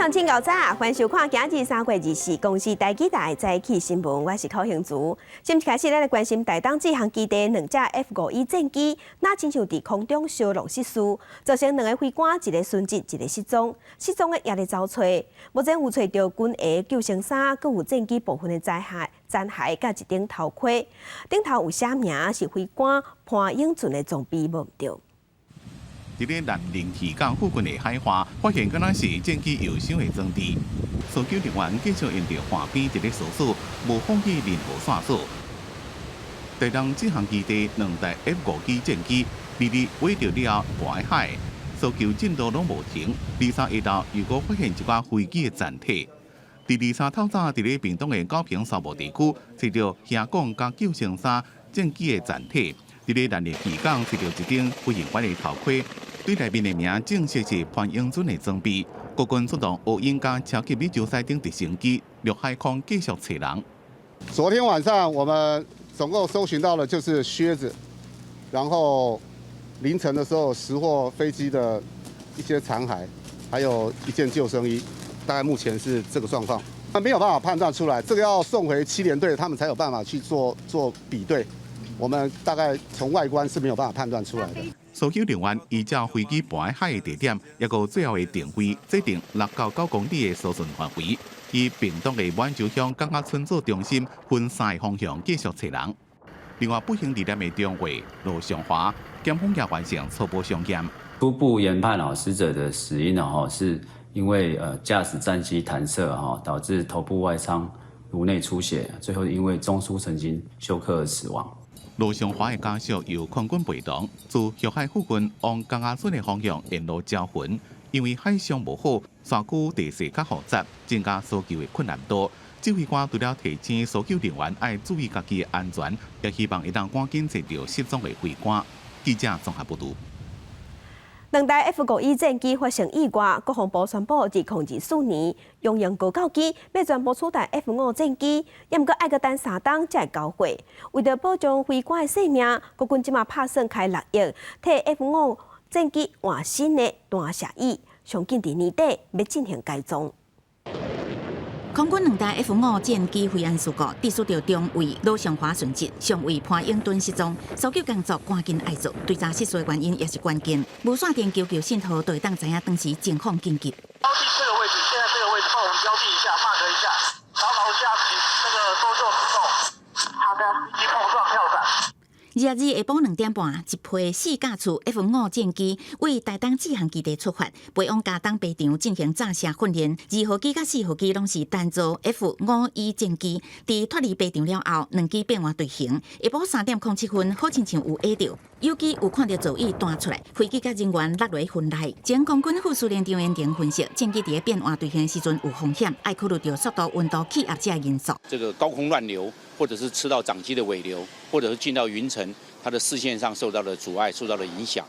鄉親𠢕早，歡迎收看今日3月24公視台語台早起新聞，我是寇興竹。先開始，咱來關心台東志航基地兩架 F-5E 戰機，若親像佇空中相挵失事，造成兩个飛官一个殉職，一个失蹤，失蹤的猶咧走揣。目前有揣著軍鞋、救生衫，閣有戰機部分的殘骸、殘骸佮一頂頭盔，頂頭有寫名，是飛官潘永俊的裝備，無毋著。佇咧蘭陵漁港附近的海岸，發現敢若是戰機油箱的裝置。搜救人員繼續沿著岸邊佇咧搜索，無放棄任何線索。台東志航基地兩台 F-5E 戰機，二日尾著了後跋海，搜救進度攏無停。23下晝又閣發現一寡飛機的殘體。佇23透早，佇咧屏東的高屏沙漠地區，揣著胸管佮救生衫戰機的殘體。佇咧蘭陵漁港，揣著一頂飛行員的頭盔，對內面的名證實是潘英俊的裝備。國軍出動烏鷹佮超級美洲獅等直升機，陸海空繼續揣人。昨天晚上我們總共搜尋到的就是靴子，然後凌晨的時候拾獲飛機的一些殘骸，還有一件救生衣，大概目前是這個狀況。那沒有辦法判斷出來，這個要送回七聯隊，他們才有辦法去做做比對。我們大概從外觀是沒有辦法判斷出來的。搜救人員依照飛機跋海的地點，抑閣最後的定位，設定6到9公里的搜尋範圍，以屏東的滿洲鄉港仔村做中心，分三個方向繼續揣人。另外，不幸罹難的中尉羅尚華，檢方也完成初步傷驗。初步研判哦，死者的死因哦，是因為駕駛戰機彈射哈，導致頭部外傷、顱內出血，最後因為中樞神經休克而死亡。羅尚華的家屬由空軍陪同，自玉海附近往江仔村的方向沿路招魂，因為海象無好，山區地勢較複雜，增加搜救的困難度。指揮官除了提醒搜救人員愛注意家己的安全，也希望會當趕緊揣著失蹤的飛官。記者綜合報導。兩台 F-5E 戰機發生意外，國防部宣布，2024年雄鷹高教機欲全部取代 F-5戰機，猶毋過愛閣等3冬才會交貨。為著保障飛官的性命，國軍這馬拍算開6億，替 F-5戰機換新的彈射椅，上緊佇年底欲進行改裝。空軍兩台 F-5戰機飛安事故，致使著中尉羅尚華殉職，上尉潘永敦失蹤，搜救工作趕緊愛做，追查失事的原因也是關鍵。無線電求救信號就會當知影當時情況緊急。標記這個位置，現在這個位置幫我們標記一下，mark 一下，牢牢下那個搜救行動。好的。機碰撞跳傘。22日下晡2點半，一批四架次 F-5戰機為台東志航基地出發，飛往佳冬靶場進行炸射訓練。2號機佮4號機攏是單座 F-5E 戰機，佇脫離靶場了後，兩機變換隊形。下晡3點07分，好親像有挨著，友機有看著座椅彈出來，飛機佮人員落佇雲內。前空軍副司令張延廷分析，戰機佇咧變換隊形的時陣有風險，愛考慮著速度、溫度、氣壓這个因素。這個高空亂流，或者是吃到長機的尾流，或者是進到雲層，它的視線上受到了阻礙，受到了影響。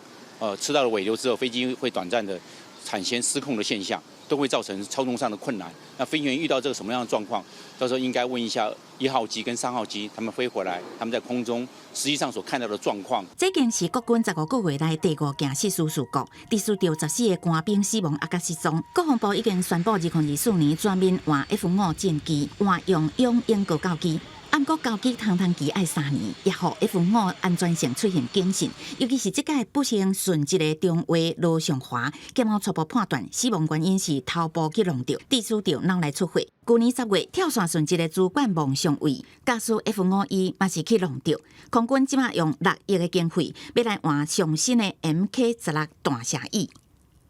吃到了尾流之後，飛機會短暫的產生失控的現象，都會造成操縱上的困難。那飛行員遇到這個什麼樣的狀況，到時候應該問一下1號機跟3號機，他們飛回來，他們在空中實際上所看到的狀況。這件是國軍15個月來第五件失事事故，致使著14個官兵死亡抑閣失蹤。國防部已經宣布，2024年全面換 F-5戰機，換用雄鷹高教機。毋過交機窗窗期愛3年，也予 F-5安全性出現警訊。尤其是這屆不幸殉職的中尉羅尚華，檢方初步判斷死亡原因是頭部去挵著，致使著腦內出血。舊年10月跳傘殉職的主管王尚偉，駕駛 F-5E 嘛是去挵著。空軍這馬用6億的經費，欲來換上新的 MK-16彈射椅。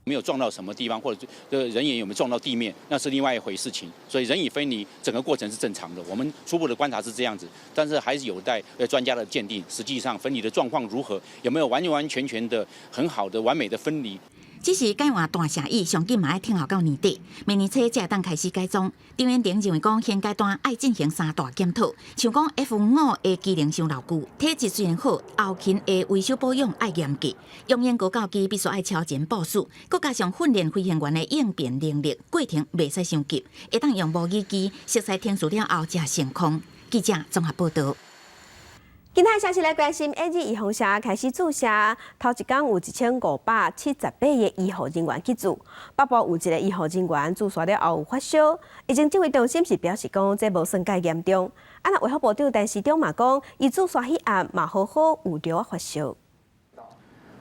沒有撞到什麼地方，或者這人員有沒有撞到地面，那是另外一回事情。所以人椅分離整個過程是正常的。我們初步的觀察是這樣子，但是還是有待專家的鑑定。實際上分離的狀況如何，有沒有完完全全的很好的完美的分離？只是改換彈射椅，上緊嘛愛等候到年底，明年初才會當開始改裝。張延廷認為講，現階段愛進行三大檢討，像講 F-5的機能傷老舊，體質雖然好，後勤的維修保養愛嚴格，雄鷹高教機必須愛超前部署，閣加上訓練飛行員的應變能力，過程袂使傷急，會當用模擬機熟悉程序了後才升空。記者綜合報導。今天消息來關心，AZ 預防射開始注射，頭一工有1578個醫護人員去注，北部有一個醫護人員注射了後有發燒，疫情指揮中心是表示講這無算蓋嚴重。啊，若衛福部長陳時中嘛講，伊注射彼暗嘛好好有著發燒。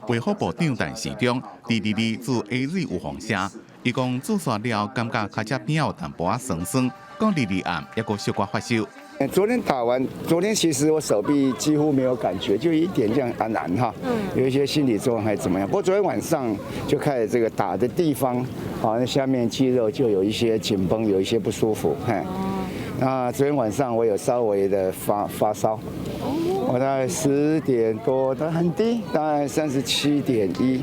衛福部長陳時中佇二二注 AZ 預防射，伊講注射了感覺跤脊邊有淡薄仔酸酸，講二二暗抑閣小可發燒。昨天打完，昨天其實我手臂幾乎沒有感覺，就一點這樣啊難哈，有一些心理作用還是怎麼樣。不過昨天晚上就開始這個打的地方，啊，那下面肌肉就有一些緊繃，有一些不舒服，嘿。那昨天晚上我有稍微的發燒，我大概10點多，但很低，大概37.1，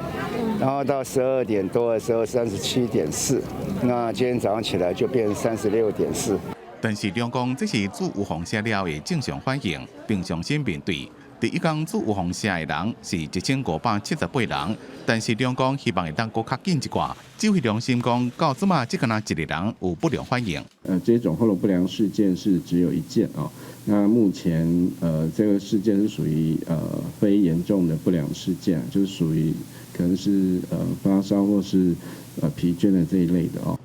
然後到12點多的時候37.4，那今天早上起來就變成36.4。陳時中講，這是注預防射了的正常反應，平常心面對。第一工注預防射的人是1578人，陳時中講希望會當閣較緊一寡。指揮中心講，到這馬只敢若一個人有不良反應。這種喉嚨不良事件是只有一件啊。那目前這個事件是屬於非嚴重的不良事件，就是屬於可能是發燒或是疲倦的這一類的哦。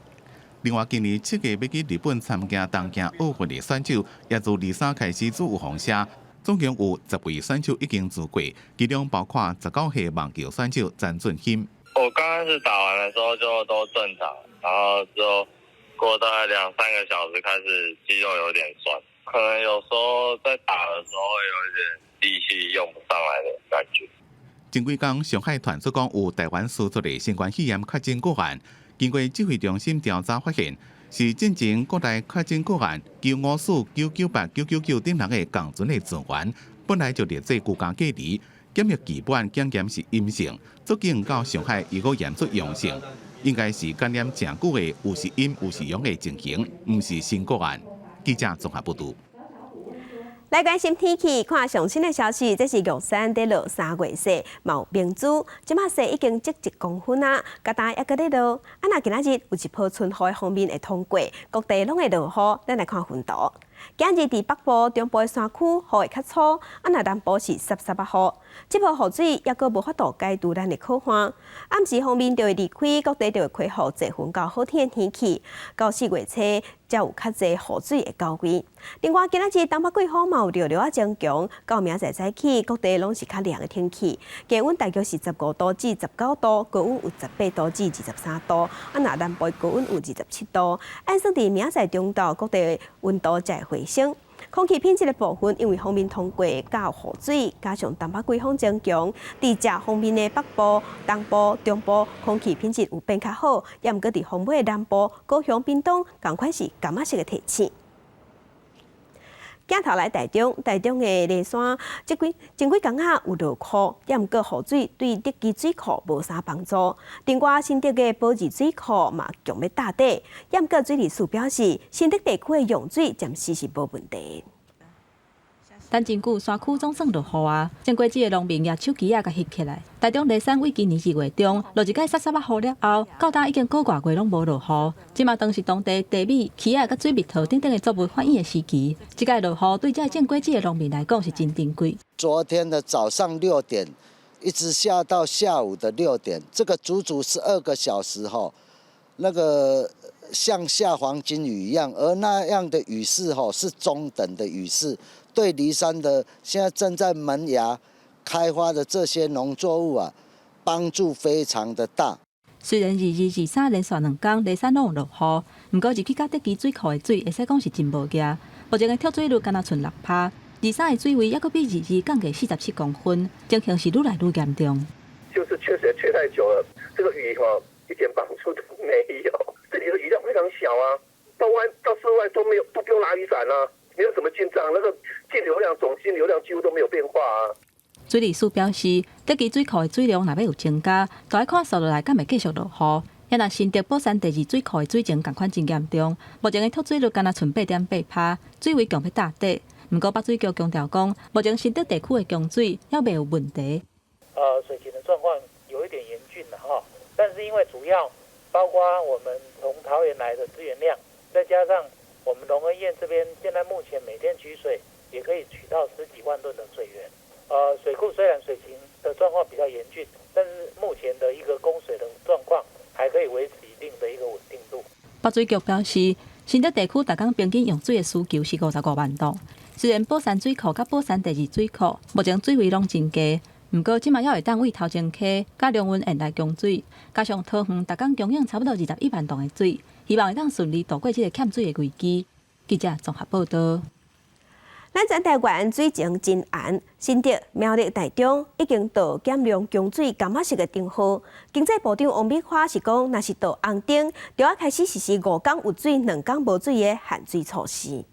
另外，今年7月欲去日本參加東京奧運的選手，也自23開始注預防射，總共有10位選手已經注過，其中包括19歲網球選手詹俊鑫。我剛開始打完的時候就都正常，然後之後過大概兩三個小時開始肌肉有點酸，可能有時候在打的時候會有一點力氣用不上來的感覺。前幾工上海傳出講有台灣輸出的新冠肺炎確診個案。經過指揮中心調查發現，是進前國內確診個案954998999等人的仝船的船員，本來就列做居家隔離，檢疫期滿檢驗是陰性，出境到上海又閣驗出陽性，應該是感染誠久的有是陰有是陽的情形，毋是新個案。記者綜合報導。來關心天氣，看上新的消息，這是玉山佇落三月雪，嘛有冰珠，這馬雪已經積1公分啊，今冬猶閣咧落。啊，若今仔日有一波春雨的鋒面會通過，各地攏會落雨。咱來看雲圖。今日佇北部、中部的山區雨會較粗，啊，若南部是濕濕仔雨。這波雨水猶閣無法度解除咱的苦旱。暗時鋒面就會離開，各地就會恢復濟雲到好天的天氣。到4月初才有較濟雨水會到位。另外，今仔日東北季風嘛有弱弱仔增強，到明仔載早起，各地攏是較涼的天氣，低溫大約是15度至19度，高溫有18度至23度。啊，若南部高溫有27度。按算佇明仔載中晝，各地溫度才會回升。空氣品質的部分，因為鋒面通過佮雨水，加上東北季風增強，佇這鋒面的北部、東部、中部，空氣品質有變較好。也毋過佇鋒尾的南部、高雄、屏東，仝款是柑仔色的提醒。鏡頭來台中，台中的梨山，這幾前幾工仔有落雨，也毋過雨水對竹崎水庫無啥幫助。另外，新竹的寶二水庫嘛強欲貼底，也毋過水利署表示，新竹地區的用水暫時是無問題。等真久山區總算落雨啊！種果子的農民舉手機仔共翕起來。台中梨山為今年2月中落一擺濕濕仔雨了後，到今已經個外月攏無落雨。這馬當是當地茶米、柿仔佮水蜜桃等等的作物反應的時期。這擺落雨對這種果子的農民來講是真珍貴。昨天的早上6點，一直下到下午的6點，這個足足12個小時吼，那個像下黃金雨一樣，而那樣的雨勢吼是中等的雨勢。對梨山的現在正在萌芽開花的這些農作物啊，幫助非常的大。雖然22、23連續兩工梨山攏有落雨，毋過入去到竹崎水庫的水，會使講是真無額。目前的蓄水率敢若賰6趴，23的水位猶閣比22降低47公分，情形是愈來愈嚴重。就是缺水缺太久了，這個雨哈一點幫助都沒有。這裡的雨量非常小啊，到外到室外都沒有，都不用拿雨傘啊。沒有什麼進帳，那個徑流量總徑流量幾乎都沒有變化啊。水利署表示，竹崎水庫的水量若欲有增加，就愛看紲落來敢會繼續落雨。也若新竹寶山第二水庫的水情仝款真嚴重，目前的蓄水率敢若賰8.8趴，水位強欲貼底。毋過北水局強調講，目前新竹地區的供水猶未有問題。水情的狀況有一點嚴峻了哈，但是因為主要包括我們從桃園來的資源量，再加上我們龍恩堰這邊現在目前每天取水也可以取到十幾萬噸的水源。水庫雖然水情的狀況比較嚴峻，但是目前的一個供水的狀況還可以維持一定的一個穩定度。北水局表示，新竹地區逐工平均用水的需求是55萬噸。雖然寶山水庫佮寶山第二水庫目前水位攏真低，毋過這馬猶會當對頭前溪佮龍塭堰來供水，加上桃園逐工供應差不多21萬噸的水，希望會當順利渡過這个欠水的危機。記者綜合報道。咱全台灣水情真絚，新竹、苗栗、台中已經到減量供水柑仔色的燈號。經濟部長王美花是講，若是到紅燈，就愛開始實施五工有水、兩工無水的限水措施。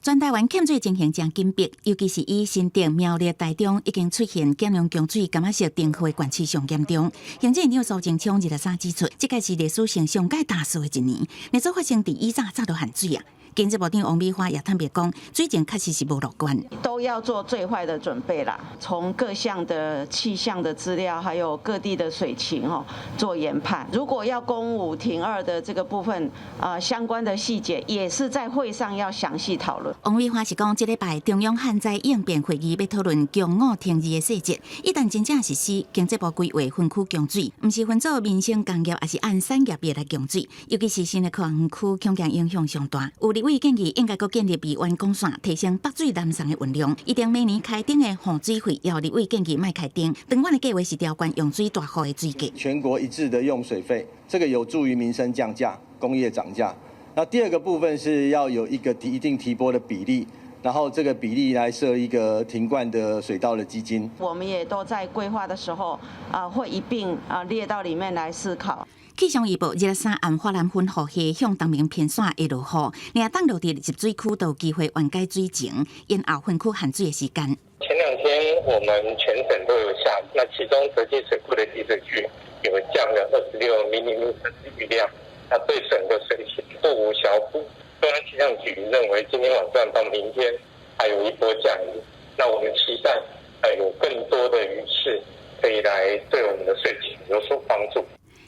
全台灣欠水情形誠緊迫，尤其是以新竹、苗栗、台中已經出現減量供水柑仔色燈號的縣市上嚴重。行政院長蘇貞昌23指出，這屆是歷史上上蓋焦燥的一年，連續發生佇以早早就限水啊。經濟部長王美花也坦白講，水情確實是無樂觀，都要做最壞的準備啦。從各項的氣象的資料，還有各地的水情哦，做研判。如果要供五停二的這個部分，啊，相關的細節也是在會上要詳細討論。王美花是講，這禮拜中央旱災應變會議欲討論供五停二的細節，一旦真正實施，經濟部規劃分區供水，毋是分做民生工業，抑是按產業別來供水，尤其是新的科學園區，恐驚影響上大。有立委建議應該閣建立備援管線，提升北水南送的運量。一定每年開徵的雨水費，也有立委建議莫開徵。長遠的計劃是調懸用水大戶的水價。全國一致的用水費，這個有助於民生降價、工業漲價。那第二個部分是要有一個提一定提撥的比例，然後這個比例來設一個停灌的水稻的基金。我們也都在規劃的時候啊，會一併啊列到裡面來思考。氣象預報，23暗華南分雨系向東面偏徙會落雨，若降落佇集水區，就有機會緩解水情，延後分區限水的時間。前兩天我們全省都有下雨，那其中澤濟水庫的集水區有降了26毫米的雨量，那對整個水情不無小補。中央氣象局認為今天晚上到明天還有一波降雨，那我們期待有更多的雨勢可以來對我們的水情有所幫助。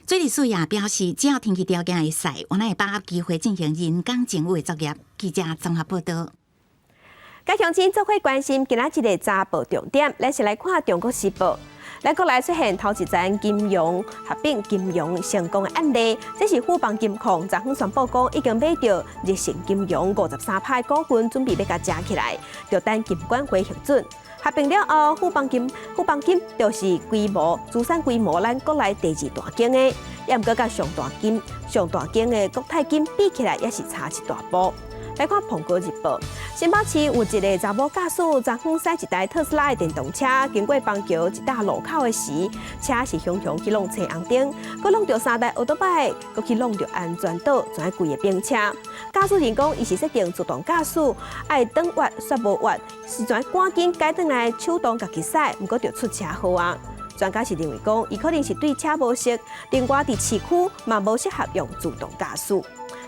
水利署也表示，只要天氣條件會使，我們會把握機會進行人工增雨的作業。記者綜合報道。佮鄉親做伙關心今仔日的早報重點，咱先來看《中國時報》。咱國內出現頭一層金融合併金融成功的案例，這是富邦金控昨昏宣布講，已經買著日盛金融53%股份，準備欲共食起來，就等金管會核准。合併了後，富邦金就是規模資產規模咱國內第二大間的，也毋過佮上大間上大間的國泰金比起來，也是差一大步。來看《蘋果日報》，新北市有一个查某駕駛，昨昏駛一台特斯拉的電動車，經過板橋一搭路口的時，車是雄雄去挵青紅燈，閣挵著三台歐多擺，閣去挵著安全島，怎規个冰車。駕駛人講，伊是設定自動駕駛，愛轉彎煞無彎，時陣趕緊改轉來手動家己駛，毋過就出車禍啊。專家是認為講，伊可能是對車無熟，另外佇市區嘛無適合用自動駕駛。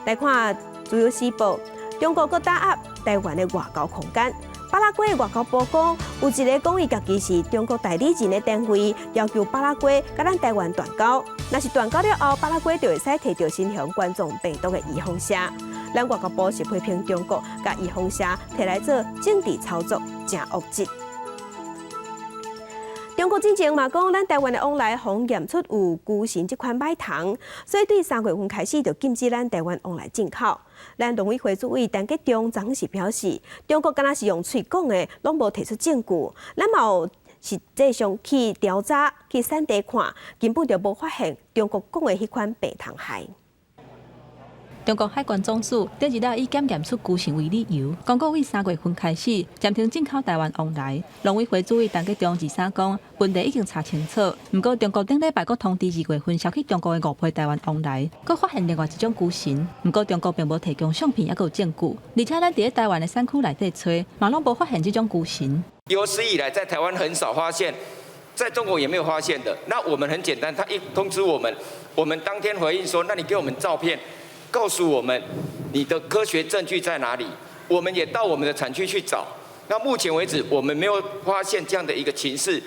來看《自由時報》。中國閣打壓台灣的外交空間。巴拉圭外交部講，有一个講伊家己是中國代理人的單位，要求巴拉圭佮咱台灣斷交。若是斷交了後，巴拉圭就會使提著新型冠狀病毒的預防射。咱外交部是批評中國共預防射提來做政治操作，誠惡質。中國之前嘛講，咱台灣的往來予驗出有龜蕈這款歹蟲，所以對3月份開始就禁止咱台灣往來進口。咱農委會主委陳吉仲昨昏是表示，中國敢若是用喙講的，攏無提出證據。咱嘛有實際上去調查、去產地看，根本就無發現中國講的彼款病蟲害。中國海關總署頂一日以檢驗出龜蕈為理由，公告對3月份開始暫停進口台灣往來。農委會主委陳吉仲23講，問題已經查清楚。毋過中國頂禮拜閣通知2月份銷去中國的五批台灣往來，閣發現另外一種龜蕈。毋過中國並無提供相片，抑閣有證據。而且咱佇咧台灣的產區內底揣，嘛攏無發現這種龜蕈。有史以來在台灣很少發現，在中國也沒有發現的。那我們很簡單，他一通知我們，我們當天回應說，那你給我們照片。告訴我們你的科學證據在哪裡？我們也到我們的產區去找。那目前為止，我們沒有發現這樣的一個情勢。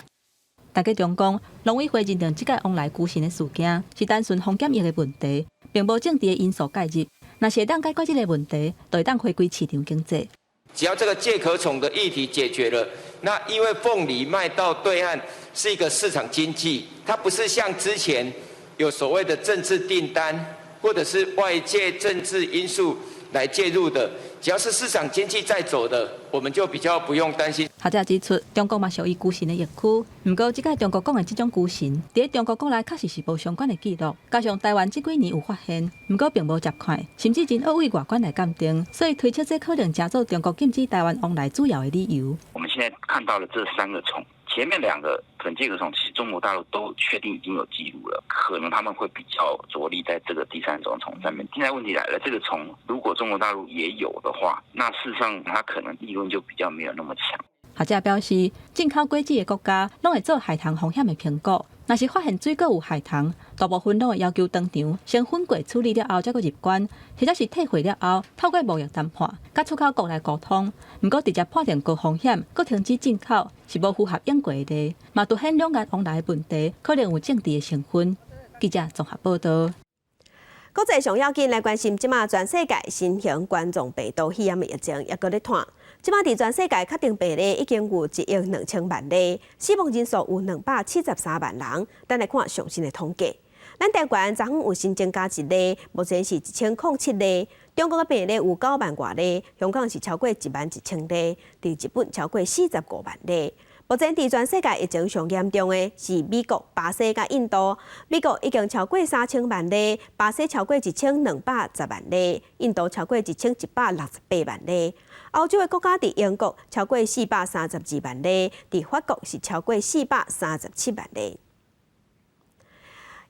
陳吉仲講，農委會認定這個往來龜蕈的事件是單純防檢疫的問題，並無政治的因素介入。若是會當解決這個問題，就會當回歸市場經濟。只要這個介殼蟲的議題解決了，那因為鳳梨賣到對岸是一個市場經濟，它不是像之前有所謂的政治訂單，或者是外界政治因素來介入的。只要是市場經濟在走的，我們就比較不用擔心。學者指出，中國嘛屬於龜神的疫區，毋過這擺中國講的這種龜神，佇中國國內確實是無相關的記錄。加上台灣這幾年有發現，毋過並無接看，甚至真惡為外觀來鑑定，所以推測這可能成做中國禁止台灣往來主要的理由。我們現在看到了這三個蟲，前面兩個粉介殼蟲，其實中國大陸都確定已經有記錄了，可能他們會比較着力在這個第三種蟲上面。現在問題來了，這個蟲如果中國大陸也有的話，那事實上它可能利潤就比較沒有那麼強。學者表示，進口果子的國家攏會做害蟲風險的評估，若是發現水果有害蟲，大部分攏會要求當場先粉過處理了後，才閣入關，或者是退貨了後，透過貿易談判，佮出口國來溝通。毋過直接判定高風險，閣停止進口，是無符合英國的例，嘛凸顯兩岸往來的問題可能有政治的成分。記者綜合報道。國際上要緊來關心，這馬全世界新型冠狀病毒肺炎的疫情猶閣咧湠。這馬佇全世界確定病例已經有1億2000萬例，死亡人數有273萬人。咱來看上新的統計，咱台灣昨昏有新增加一例，目前是1007例。中國的病例有9萬外例，香港是超過1萬1000例，佇日本超過45萬例。目前佇全世界疫情上嚴重的是美國、巴西佮印度。美國已經超過3000萬例，巴西超過1210萬例，印度超過1168萬例。歐洲的國家佇英國超過432萬例，佇法國是超過437萬例。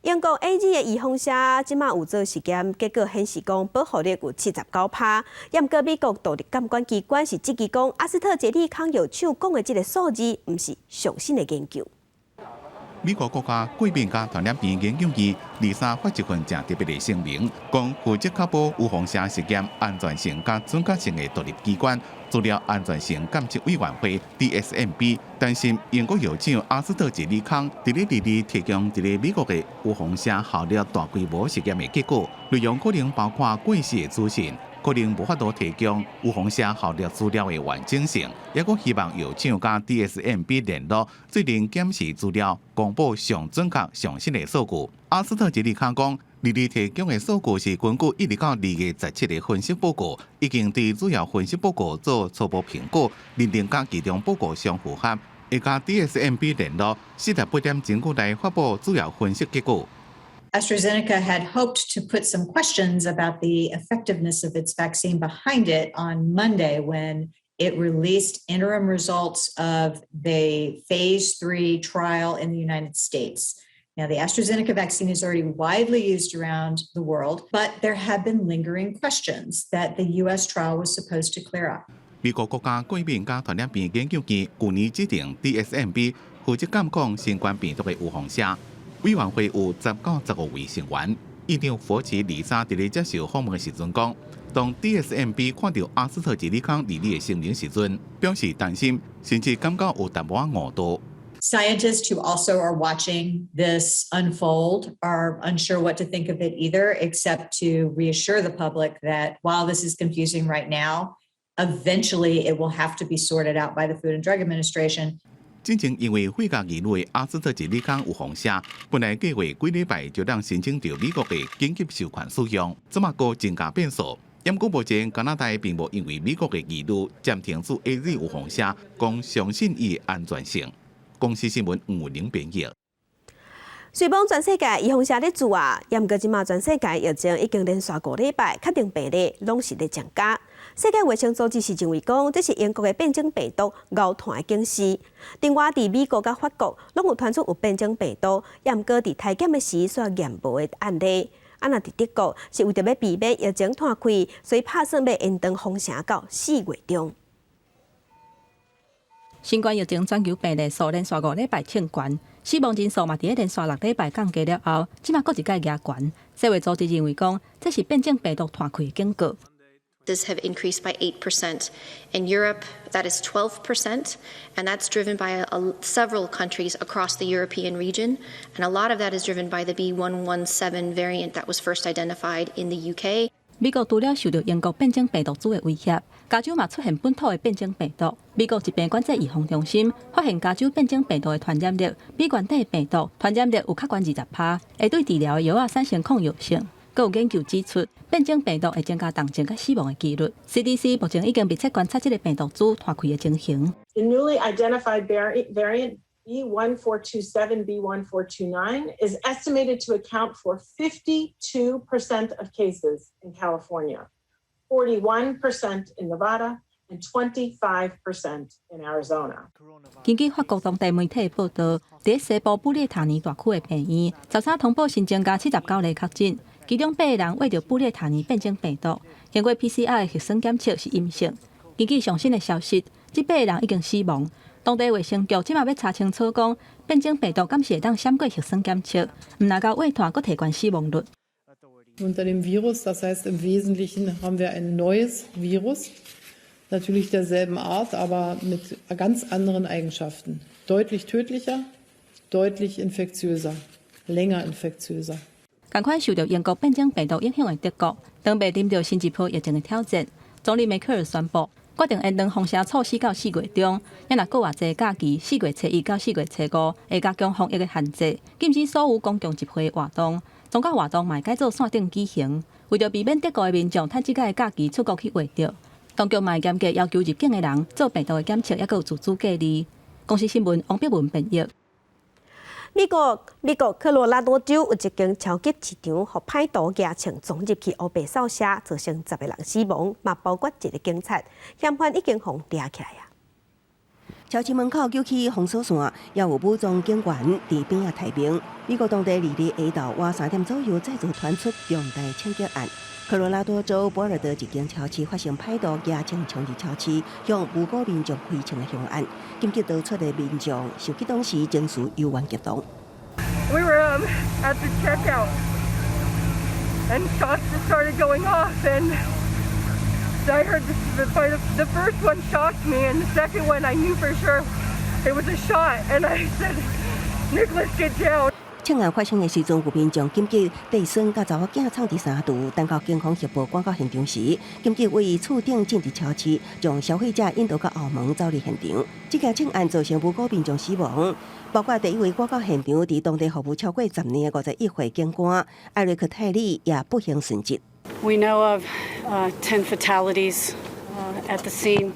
英國 AZ 的預防射，這馬有做實驗，結果顯示講保護力有79%。毋過美國獨立監管機關是質疑講，阿斯特捷利康藥廠講的這個數字，毋是上新的研究。美國國家過敏佮傳染病研究院二三發一份誠特別的聲明，講負責確保預防射實驗安全性佮準確性的獨立機關資料安全性監測委員會 DSMB 擔心英國藥廠阿斯特捷利康佇咧二二提供佇咧美國的預防射效力大規模實驗的結果，內容可能包括過時的資訊，可能無法度提供預防射效力資料的完整性，猶閣希望藥廠佮 DSMB 聯絡，最近檢視資料，公布上準確、上新的數據。阿斯特捷利康講，二二提供的數據是根據1到2月17的分析報告，已經對主要分析報告做初步評估，認定佮其中報告相符合，會佮 DSMB 聯絡，48點鐘內發布主要分析結果。 AstraZeneca had hoped to put some questions about the effectiveness of its vaccine behind it on Monday when it released interim results of the phase 3 trial in the United States. Now, the AstraZeneca vaccine is already widely used around the world, but there have been lingering questions that the U.S. trial was supposed to clear up. 美國國家過敏佮傳染病研究院舊年指定 DSMB 負責監控新冠病毒的預防射。委員會有10到15位成員。院長佛奇二三佇咧接受訪問的時陣講，當 DSMB 看著阿斯特捷利康二二的聲明時陣，表示擔心，甚至感覺有淡薄仔誤導。 Scientists who also are watching this unfold are unsure what to think of it either, except to reassure the public that while this is confusing right now, eventually it will have to be sorted out by the Food and Drug Administration. 進前因為血壓疑慮，阿斯特捷利康預防射，本來計劃幾禮拜就通申請著美國的緊急授權使用，這馬閣增加變數。毋過目前加拿大並無因為美國的疑慮暫停注 AZ 預防射，講相信伊的安全性。公視新聞吳玲編譯。雖罔全世界預防射咧注啊，毋過這馬全世界疫情已經連續5禮拜確定病例攏是咧增加。世界衛生組織是認為講，這是英國的變種病毒𠢕傳的警示。另外，佇美國佮法國攏有傳出有變種病毒，毋過佇體檢的時煞驗無的案例。啊，若佇德國是為著欲避免疫情湠開，所以拍算欲延長封城到4月中。新冠疫情全球病例數連續5禮拜衝懸，死亡人數嘛佇咧連續6禮拜降低了後，這馬閣一擺夯懸。世衛組織認為講，這是變種病毒湠開的警告。 Have increased by 8%. In Europe, that is 12%, and that's driven by several countries across the European region. And a lot of that is driven by the B117 variant that was first identified in the UK. 美國除了受著英國變種病毒株的威脅，加州嘛出現本土的變種病毒。美國疾病管制預防中心發現加州變種病毒的傳染力比原底病毒傳染力有較懸20%，會對治療的藥仔產生抗藥性。閣有研究指出，變種病毒會增加重症佮死亡的幾率。CDC 目前已經密切觀察這個病毒株拖開的情形。 The newly identified variant B1427 B1429 is estimated to account for 52% of cases in California, 41% in Nevada, and 25% in Arizona. 根據法國當地媒體報導，佇西部布列塔尼大區的病院，13通報新增加79例確診，其中八個人穢著布列塔尼變種病毒，經過 PCR 的核酸檢測是陰性。根據上新的消息，這八個人已經死亡。當地衛生局這馬欲查清楚，講變種病毒敢是會當閃過核酸檢測，毋若共穢脫，閣提懸死亡率。 Unter dem Virus, das heißt, im Wesentlichen haben wir ein neues Virus, natürlich derselben Art, aber mit ganz anderen Eigenschaften. Deutlich tödlicher, deutlich infektiöser, länger infektiöser. 仝款受著英國變種病毒影響的德國，當面臨著新一波疫情的挑戰。總理梅克爾宣布，決定延長封城措施到4月中，也若閣偌濟假期，4月初一到4月初五會加強防疫的限制，禁止所有公共集會活動，宗教活動嘛會改做線頂舉行。為著避免德國的民眾趁這個假期出國去穢著，當局嘛會嚴格要求入境的人做病毒的檢測，抑閣有自主隔離。公視新聞王碧文編譯。美國科羅拉多州有一間超級市場，予歹徒舉槍衝入去烏白掃射，造成10個人死亡，嘛包括一個警察，嫌犯已經予掠起來啊。超市門口揪起封鎖線，也有武裝警員佇邊仔待命。美國當地2日下晝約3點左右，再度傳出重大槍擊案。科羅拉多州博爾德一間超市發生歹徒舉槍衝入超市，向無辜民眾開槍的兇案。緊急逃出的民眾受擊當時情緒猶原激動。 We were at the checkout, and shots just started going off, and I heard the first one shocked me, and the second one I knew for sure it was a shot, and I said, "Nicholas, get down." 槍案發生的時陣，有民眾緊急帶孫佮查某囝藏佇衫櫥，等到警方協報趕到現場時，緊急為厝頂進入超市，將消費者引導到後門走離現場。這件槍案造成無辜民眾死亡，包括第一位趕到現場佇當地服務超過10年的51歲警官艾瑞克泰里也不幸殉職。 We know of 10 fatalities at the scene,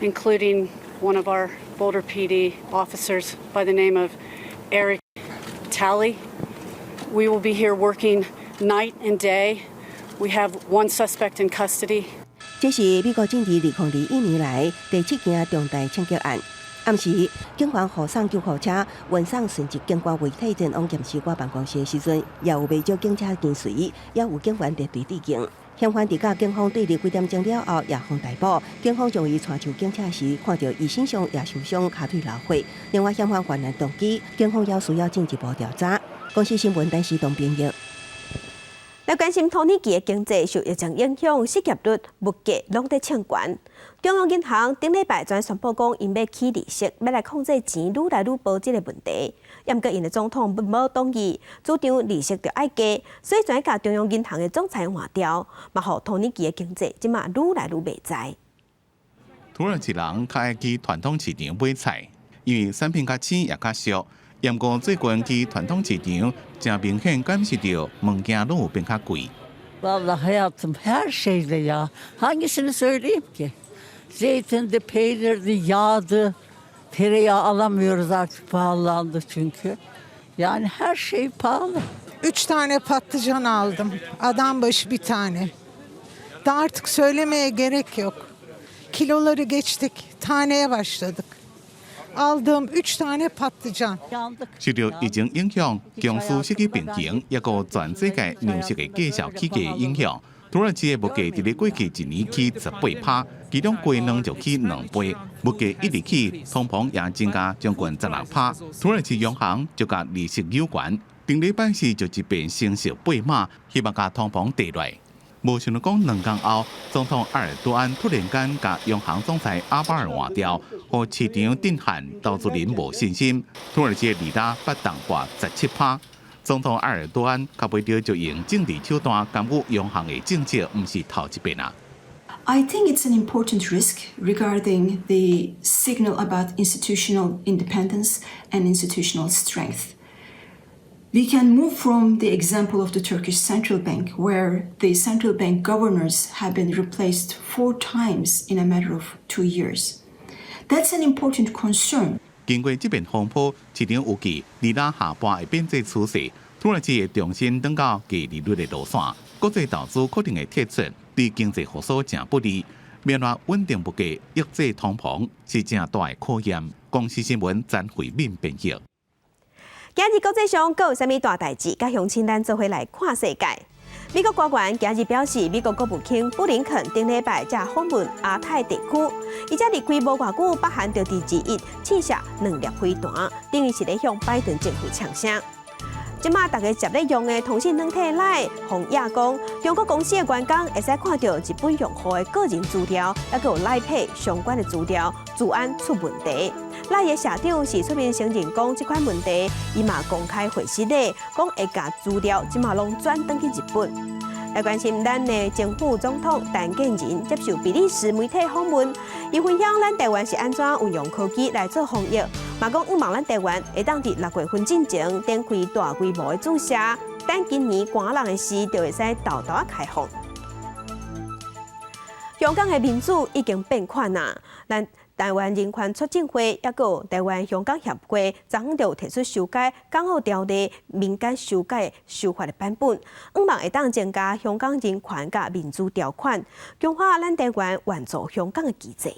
including one of our Boulder PD officers by the name of Eric Talley. We will be here working night and day. We have one suspect in custody. 這是美國進入2021年來第七件重大槍擊案。暗時，警方護送救護車運送殉職警官遺體前往驗屍官辦公室的時陣，也有袂少警車跟隨，也有警員列隊致敬。嫌犯佇佮警方對峙幾點鐘了後，也予逮捕。警方將伊帶出警車時，看著伊身上也受傷，跤腿流血。另外，嫌犯犯案動機，警方也需要進一步調查。公視新聞，陳時東編譯。來關心土耳其的經濟受疫情影響，失業率、物價攏佇衝懸。中央銀行頂禮拜轉宣布講，𪜶欲起利息，欲來控制錢愈來愈薄這個問題。毋過𪜶的總統無同意，主張利息著愛加，所以轉共中央銀行的總裁換掉，嘛予土耳其的經濟這馬愈來愈袂知。土耳其人較愛去傳統市場買菜，因為產品較鮮也較俗。毋過最近去傳統市場，誠明顯感受著物件攏有變較貴。 Vallahi hayatım her şeyde ya. Hangisini söyleyeyim ki? Zeytindi, peynirdi, yağdı. Tereyağı alamıyoruz artık, pahalandı çünkü. Yani her şey pahalı. Üç tane patlıcan aldım. Adam başı bir tane. Da artık söylemeye gerek yok. Kiloları geçtik, taneye başladık. Aldığım üç tane patlıcan. 受著疫情影響，公司失去平衡，抑閣全世界糧食的價數起價影響。土耳其的物價佇咧過去一年起18%，其中雞卵就起2倍，物價一直起，通膨也增加將近16%。土耳其央行就共利息扭懸，頂禮拜四就一遍升息8碼，希望共通膨跌落來。無想著講兩工後，總統埃爾多安突然間共央行總裁阿巴爾換掉，予市場震撼，投資人無信心。土耳其的里拉捌重跌17%。總統埃爾多安較袂著就用政治手段干預央行的政策，毋是頭一遍啊。 I think it's an important risk regarding the signal about institutional independence and institutional strength. We can move from the example of the Turkish Central Bank, where the central bank governors have been replaced four times in a matter of 2 years. That's an important concern. 經過這遍風波，市場預計里拉下半會變做趨勢，土耳其會重新轉到低利率的路線，國際投資可能會退出，對經濟復甦誠不利。面臨穩定物價、抑制通膨是誠大的考驗。公視新聞詹慧敏編譯。今日國際上閣有啥物大代誌？佮鄉親咱做伙來看世界。美國官員今日表示，美國國務卿布林肯頂禮拜才訪問亞太地區，伊才離開無偌久，北韓就佇21試射兩粒飛彈，等於是咧向拜登政府嗆聲。這馬大家捷咧用的通訊軟體 LINE，予人講，中國公司的員工會使看著日本用戶的個人資料，抑閣有 LINE Pay 相關的資料，資安出問題。LINE 的社長是出面承認講這款問題，伊嘛公開回實咧，講會共資料這馬攏轉轉去日本。來關心咱的前副總統陳建仁接受比利時媒體訪問，伊分享咱台灣是按怎運用科技來做防疫，嘛講向望咱台灣會當佇6月份進前展開大規模的注射，等今年寒冷的時就會使沓沓仔開放。香港的民主已經變款啊！咱台灣人權促進會抑閣有台灣香港協會，昨昏就有提出修改港澳條例敏感修改修法的版本，向望會當增加香港人權佮民主條款，強化咱台灣援助香港的機制。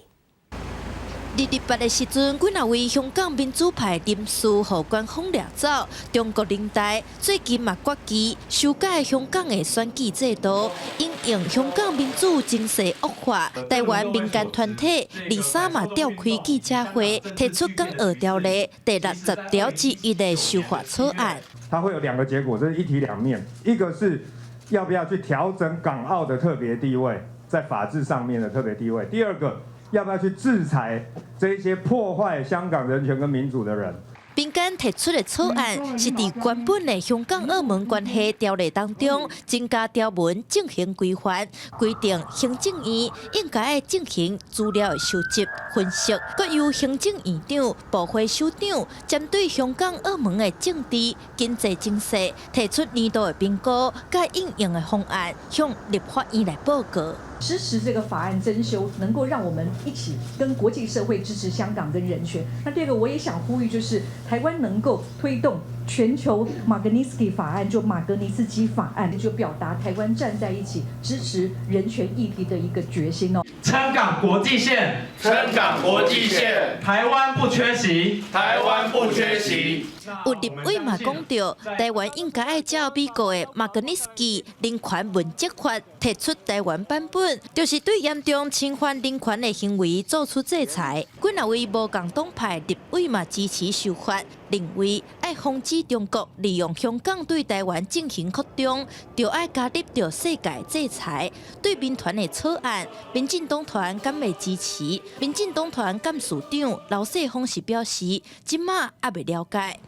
228的時陣，幾若位香港民主派人士予官方掠走。中國人大最近嘛決議修改香港的選舉制度，因應香港民主情勢惡化。台灣民間團體23嘛召開記者會，提出港澳條例第60條之一的修法草案。它會有兩個結果，這是一體兩面。一個是要不要去調整港澳的特別地位，在法治上面的特別地位。第二個，要不要去制裁這些破壞香港人權跟民主的人？民間提出的草案是佇原本的香港澳門關係條例當中增加條文進行規範，規定行政院應該愛進行資料的收集、分析，閣由行政院長、部會首長針對香港、澳門的政治、經濟情勢提出年度的評估，佮應用的方案，向立法院來報告。支持這個法案增修，能夠讓我們一起跟國際社會支持香港跟人權。那第二個，我也想呼籲，就是台灣能夠推動全球馬格尼斯基法案，就馬格尼斯基法案，就表達台灣站在一起支持人權議題的一個決心哦。撐港國際線，撐港國際線，台灣不缺席，台灣不缺席。有立委嘛講著，台灣應該愛照美國的馬格尼斯基人權問責法提出台灣版本，就是對嚴重侵犯人權的行為做出制裁。幾若位無仝黨派立委嘛支持修法，認為愛防止中國利用香港對台灣進行擴張，就愛加入著世界制裁。對民團的草案，民進黨團敢會支持？民進黨團幹事長劉世鋒是表示，這馬猶未了解。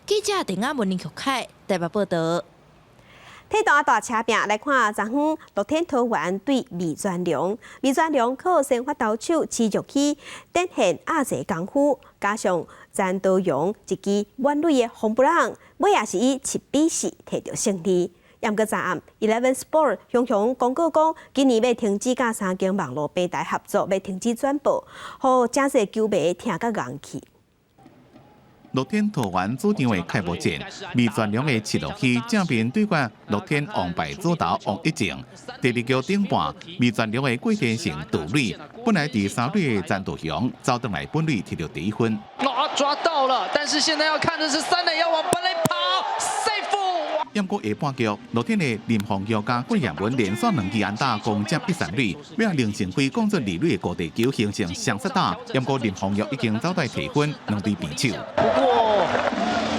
記者鄧亞文、林玉凱台北報導。體壇大車拼來看，昨昏樂天桃猿對味全龍，味全龍靠先發投手持續去展現壓制功夫，加上詹德榮一支滿壘的轟 run，尾也是以7比4摕著勝利。毋過昨暗，Eleven Sport 雄雄公告講，今年欲停止佮三間網路平台合作，欲停止轉播，予誠濟球迷聽甲戇去。樂天桃猿主場的開幕戰，味全龍的七樂希正面對決樂天王牌左投王溢正。第二局頂半，味全龍的郭天成盜壘，本來佇三壘的詹道雄走轉來本壘摕著第一分。抓到了，但是現在要看的是三壘要往本壘跑，safe。毋過下半局，樂天的林鴻耀佮郭彥文連續兩支安打攻佔一三壘，尾仔林承輝攻出二壘的高地球形成雙殺打，毋過林鴻耀已經走來提分，兩隊平手。不過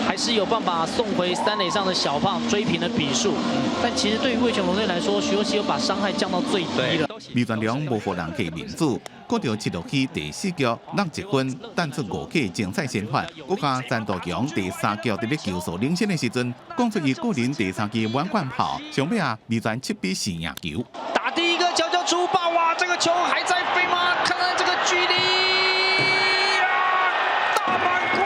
還是有辦法送回三壘上的小胖追平了比數。但其實對於味全龍隊來說，徐若熙有把傷害降到最低了。味全龍無予人客面子，閣著七落去第四局落一分，彈出五個精彩先發。閣加陳道強第三局佇咧球數領先的時陣，講出伊個人第三支滿貫炮，上尾啊，味全7比4贏球。打第一個球就出爆，哇！這個球還在飛嗎？看看這個距離，啊，大滿貫！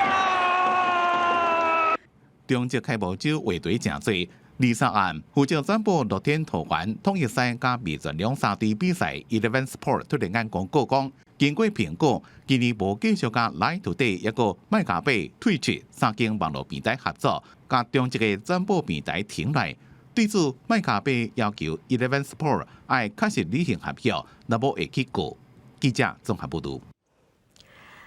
中職開幕週話題誠濟，23暗負責轉播樂天桃園統一獅佮味全龍三隊比賽，Eleven Sport 突然間公告講，經過評估，今年無繼續佮 LINE TODAY 抑閣麥咖啡 Twitch 三間網路平台合作，共中職的轉播平台停來。對此，麥咖啡要求 Eleven Sport 愛確實履行合約，若無會去告。記者綜合報導。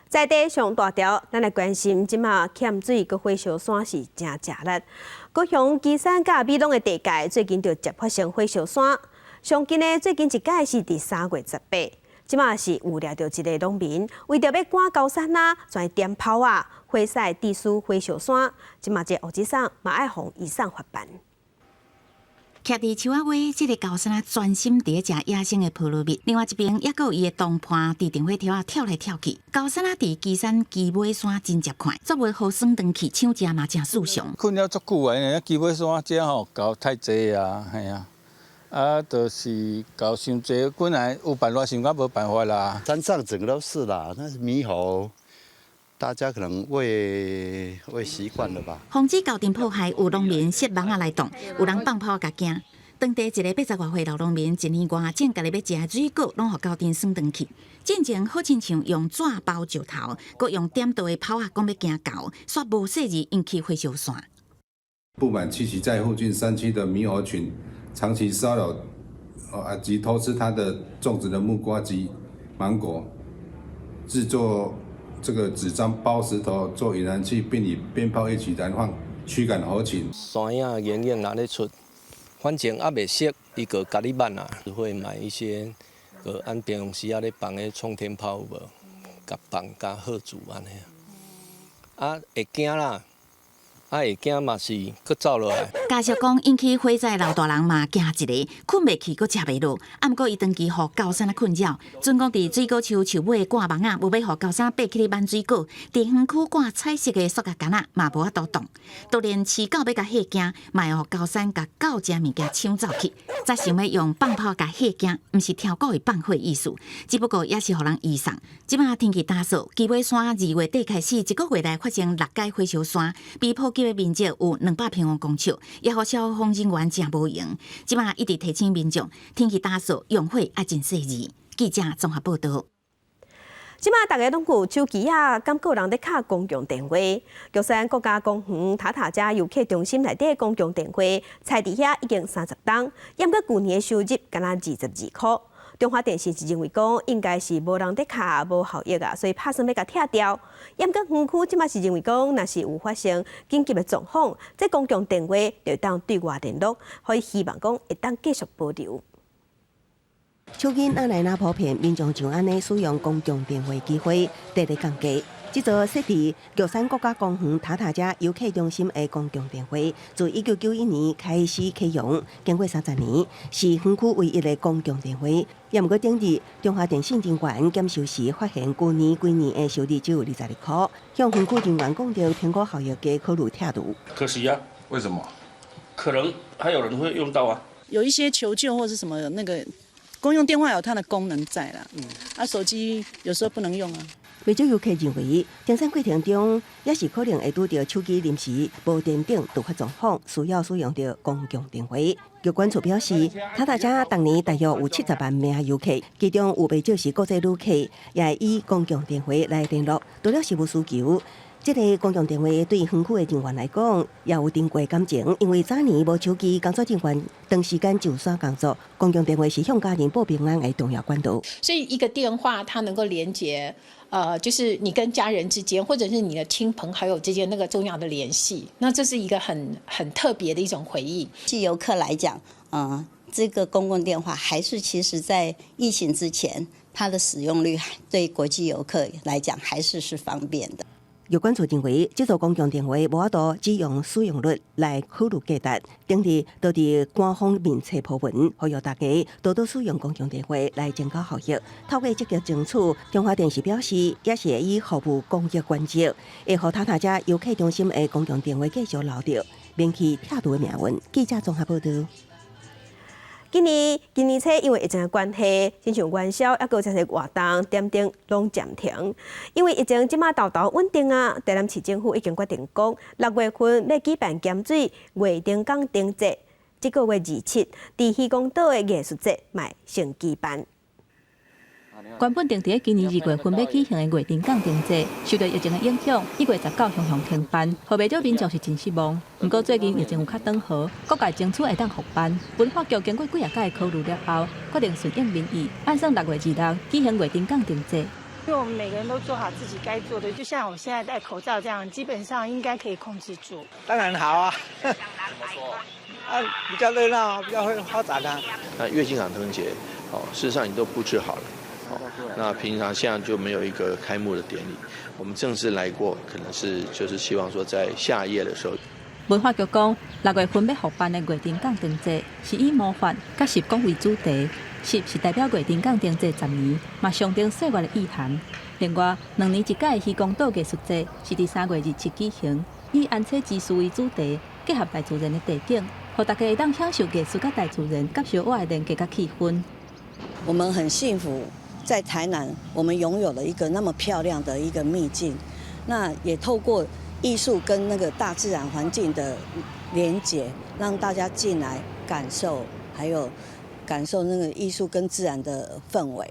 在地上大條，咱來關心這馬欠水閣火燒山是誠食力。高雄旗山佮美濃的地界最近就接發生火燒山，上近的最近一擺是佇3月18。這馬是有掠著一个農民，為著欲趕高山仔，全點炮仔，火勢致使火燒山。這馬這烏子送嘛愛予移送法辦。徛佇樹仔尾，這个高山仔專心佇咧食野生的菠蘿蜜。另外一邊，猶閣有伊的同伴佇電火柱仔跳來跳去。高山仔佇旗山旗尾山真捷快，煞袂予耍轉去搶食嘛誠輸常。困擾足久啊，因為旗尾山遮吼猴太濟啊，嘿啊，啊，就是猴傷濟，本來有辦法想較無辦法啦。山上整個都是啦，那是獼猴。大家可能餵餵習慣了吧。防止猴陣破壞，有農民設網仔來擋，有人放炮共驚。當地一个80外歲老農民，一年外種家己欲食的水果，攏予猴陣耍轉去。進前好親像用紙包石頭，閣用點著的炮仔講欲驚猴，煞無細膩引起火燒山。不滿棲息在附近山區的獼猴群，長期騷擾啊及偷吃他的種植的木瓜及芒果，製作這個紙張包石頭做引燃器，並以鞭炮一起燃放，驅趕猴群。山影影影若咧出，反正猶袂熟，伊就共你挽啊。會買一些，個按平常時仔咧放的沖天炮有無？共放共喝阻按呢。啊，會驚啦！啊，會驚嘛是閣走落來。家屬講，引起火災老大人嘛驚一个，睏袂去，閣食袂落。啊，毋過伊長期予高山仔困擾，準講佇水果樹樹尾掛網仔，無欲予高山爬起來挽水果。佇園區掛彩色的塑膠桿仔嘛無法度動。就連飼狗欲共嚇驚，嘛會予高山共狗食物件搶走去。才想欲用放炮共嚇驚，毋是超故意放火意思，只不過也是予人移送。這馬天氣乾燥，旗尾山2月底開始一個月內發生六擺火燒山，比普及的面積有200平方公尺，也予消防人員誠無閒。這馬一直提醒民眾，天氣乾燥，用火愛真細膩。記者綜合報導。這馬逐家攏有手機仔，敢閣有人咧敲公共電話？玉山國家公園塔塔遮遊客中心內底公共電話，採佇遐已經30冬，毋過舊年的收入干焦22箍。中華電信是認為講，應該是無人咧敲，無效益啊，所以拍算欲共拆掉。毋過園區這馬是認為講，若是有發生緊急的狀況，這公共電話就會當對外聯絡，所以希望講會當繼續保留。手機若來若普遍，民眾就按呢使用公共電話機會得咧降低。這座設佇玉山國家公園塔塔遮遊客中心的公共電話，自1991年開始啟用，經過30年，是園區唯一的公共電話。也毋過頂日，中華電信人員檢收時發現，舊年規年的收入只有22箍，向園區人員講著評估效益低，考慮拆除。可惜啊，為什麼？可能還有人會用到啊。有一些求救或是什麼那個公用電話有它的功能在啦，啊手機有時候不能用啊。袂少遊客認為，登山過程中也是可能會拄著手機臨時無電等突發狀況，需要使用著公共電話。玉管處表示，塔塔遮逐年大約有70萬名遊客，其中有袂少是國際旅客，也會以公共電話來聯絡。除了實務需求，這个公共電話對園區的人員來講，也有珍貴感情，因為早年無手機，工作人員長時間上山工作，公共電話是向家人報平安的重要管道。所以一個電話，它能夠連接，就是你跟家人之間，或者是你的親朋好友之間那個重要的聯繫，那這是一個很特別的一種回憶。對遊客來講，這個公共電話還是其實在疫情之前，它的使用率對國際遊客來講還是是方便的。藥管處認為，這組公共電話無法度只用使用率來考慮價值，頂日都佇官方面冊鋪文，呼籲大家多多使用公共電話來增加效益。透過積極爭取，中華電信表示，也是會以服務公益原則，會予塔塔遮遊客中心的公共電話繼續留著，免去拆除的命運。記者綜合報道。今年初因為疫情的關係，親像元宵，抑閣有真濟活動點燈攏暫停。因為疫情這馬沓沓穩定啊，台南市政府已經決定講，6月份欲舉辦鹹水月燈港燈節，這個月27，佇漁光島的藝術節嘛先舉辦。原本定佇今年2月份欲舉行的月燈港燈節，受著疫情的影響，1月19雄雄停辦，予袂少民眾是真失望。毋過最近疫情有較轉好，各界爭取會當復辦。文化局經過幾若擺的考慮了後，決定順應民意，按算6月26舉行月燈港燈節。因為我們每個人都做好自己該做的，就像我現在戴口罩這樣，基本上應該可以控制住。當然好啊，怎麼說？啊，比較熱鬧，比較會發展啊。那月經港燈節，哦，事實上已經都布置好了。那平常現在就沒有一個開幕的典禮，我們正式來過，可能是就是希望說在下夜的時候。文化局講，6月份欲復辦的月燈港燈節是以魔法佮拾光為主題，拾是代表月燈港燈節10年，嘛象徵歲月的意涵。另外，2年一屆的漁光島藝術節是佇3月27舉行，以安采之樹為主題，結合大自然的地景，予大家會當享受藝術佮大自然佮相活的連結佮氣氛。我們很幸福。在台南，我們擁有了一個那麼漂亮的一個秘境，那也透過藝術跟那個大自然環境的連結，讓大家進來感受，還有感受那個藝術跟自然的氛圍。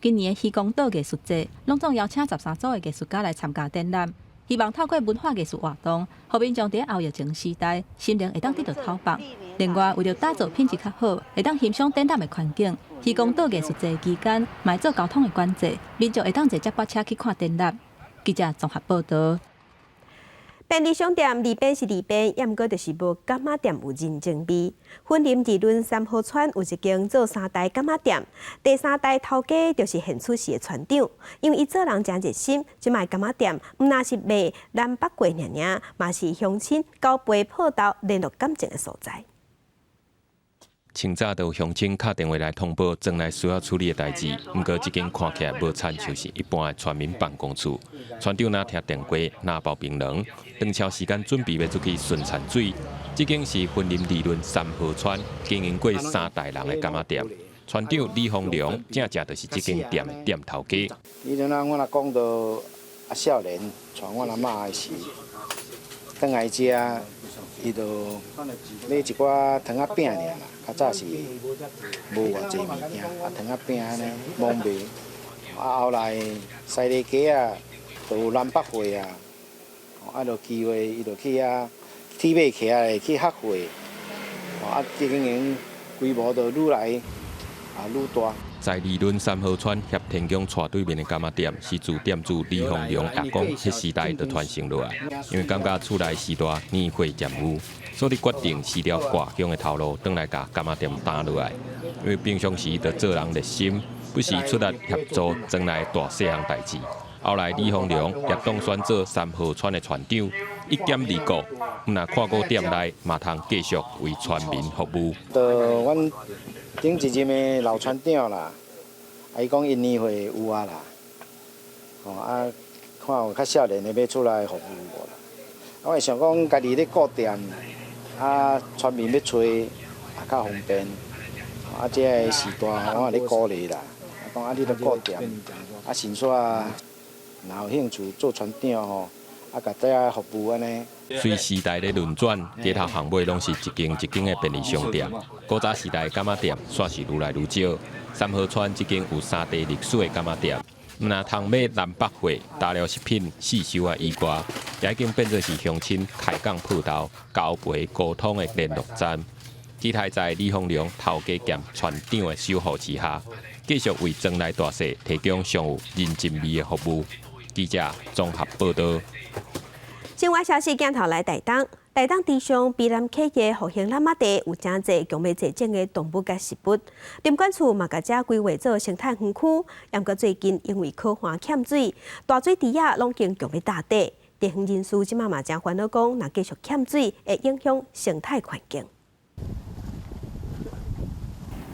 今年的漁光島藝術節，攏總邀請13組的藝術家來參加展覽，希望透過文化藝術活動，予民眾佇後疫情時代，心靈會當得著透放。另外，為著打造品質較好，會當欣賞展覽的環境，漁光島藝術節期間，嘛做交通的管制，民眾會當坐接駁車去看展覽。記者綜合報道。便利商店路邊是路邊，抑毋過就是無柑仔店有人情味。雲林二崙三號村有一間做三代柑仔店，第三代頭家就是現出世的村長，因為伊做人誠熱心，這擺柑仔店毋但是賣南北粿爾爾，嘛是鄉親交陪報道聯絡感情的所在。清早就有鄉親敲電話來通報莊內需要處理的代誌，毋過這間看起來無親像是一般的村民辦公處。村長若聽電話，若包檳榔，當超時間準備欲出去巡田水。這間是雲林二崙三號村經營過三代人的柑仔店，村長李鳳良正正就是這間店的店頭家。以前啊，阮阿公都啊少年，帶阮阿嬤的時，轉來遮，伊就買一寡糖仔餅爾啦。較早是無偌濟物件，啊糖仔餅按呢罔賣。啊後來西螺街仔，就有南北貨啊，啊就機會伊就去遐鐵馬徛來去學貨，啊經營規模就愈來啊愈大。在二崙三號村協天宮斜對面的柑仔店，是自店主李鳳良阿公彼時代就傳承落來。因為感覺厝內序大年歲漸有，所以決定辭掉外鄉的頭路，轉來共柑仔店擔落來。因為平常時就做人熱心，不時出力協助莊內大細項代誌。後來李鳳良也當選做三號村的村長，一兼二顧，毋但看顧店內，嘛通繼續為村民服務。就阮頂一任的老村長啦，啊，伊講𪜶年歲有啊啦，吼啊，看有較少年的欲出來服務無啦。啊，我想講家己咧顧店，啊，村民欲揣也較方便。啊，這个時代我也咧鼓勵啦，啊，講啊，你著顧店，啊，先煞若有興趣做村長吼，啊，共大家服務按呢。隨時代咧輪轉，街頭巷尾攏是一間一間的便利商店。古早時代柑仔店煞是愈來愈少。三號村這間有三代歷史的柑仔店，毋但通買南北貨、大料食品、四收仔以外，也已經變做是鄉親開講報道、交陪溝通的聯絡站。期待在李鳳良頭家兼村長的守護之下，繼續為莊內大細提供上有人情味的服務。記者綜合報道。新聞消息鏡頭來台東，台東池上卑南溪的復興喇嘛地有誠濟強欲絕種的動物佮植物，林管處嘛共遮規劃做生態園區，毋過最近因為苦旱欠水，大水池仔攏經強欲焦底。地方人士這馬嘛誠煩惱講，若繼續欠水，會影響生態環境。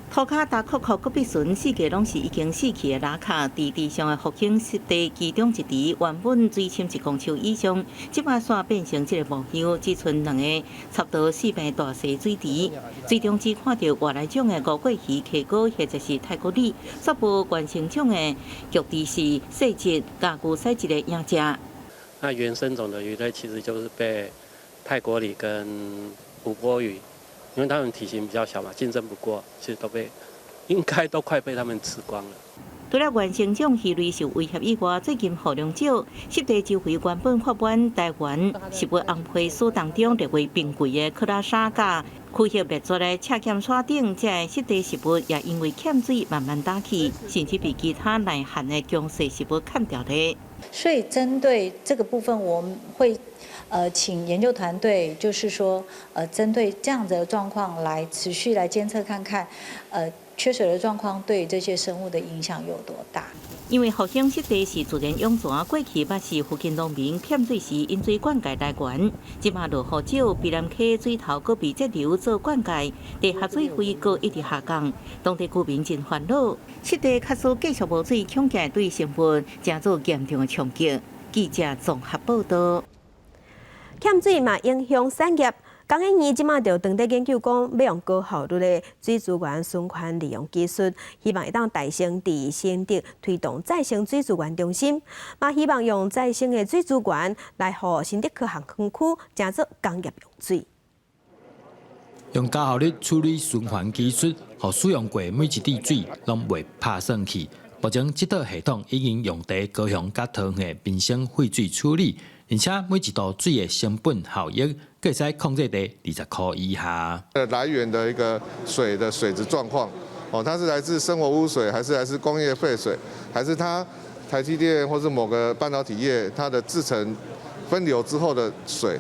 塗跤焦涸涸閣必巡，四界攏是已經死去的蚋殼。佇池上的復興濕地其中一池，原本水深1公尺以上，這擺煞變成這个模樣，只賰兩个差不多4平大細水池。水中只看著外來種的吳郭魚、溪膏或者是泰國鯉，煞無原生種的菊池氏細鯽、佮牛屎鯽的影跡。那原生種的魚類其實就是被泰國鯉跟吳郭魚。因為它們體型比較小嘛，競爭不過，其實都被應該都快被他們吃光了。除了原生種魚類受威脅以外，最近雨量少，濕地周圍原本發滿台灣食物紅皮書當中列為瀕危的克拉鯊佮區域滅絕的赤劍鯊等，這个濕地植物也因為欠水慢慢焦去，甚至被其他耐旱的強勢植物崁掉咧。所以針對這個部分，我們會請研究團隊，就是說，針對這樣子的狀況來持續來監測看看，缺水的狀況對這些生物的影響有多大。因為復興濕地是自然湧泉，過去捌是附近農民欠水時引水灌溉來源。這馬落雨少，卑南溪水頭閣被截流做灌溉，地下水位閣一直下降，當地居民真煩惱。濕地假使繼續無水，恐驚對生物成做嚴重的衝擊。記者綜合報道。欠水嘛影響產業。工研院這馬就當地研究講，欲用高效率的水資源循環利用技術，希望會當提升佇新竹推動再生水資源中心，嘛希望用再生的水資源來予新竹科學園區成做工業用水。用高效率處理循環技術，予使用過每一滴水攏袂拍散去。目前這套系統已經用佇高雄佮桃園的民生廢水處理，而且每一度水的成本效益，閣會使控制佇20箍以下。來源的一個水的水質狀況，哦，它是來自生活污水，還是來自工業廢水，還是它台積電或是某個半導體業它的製程分流之後的水，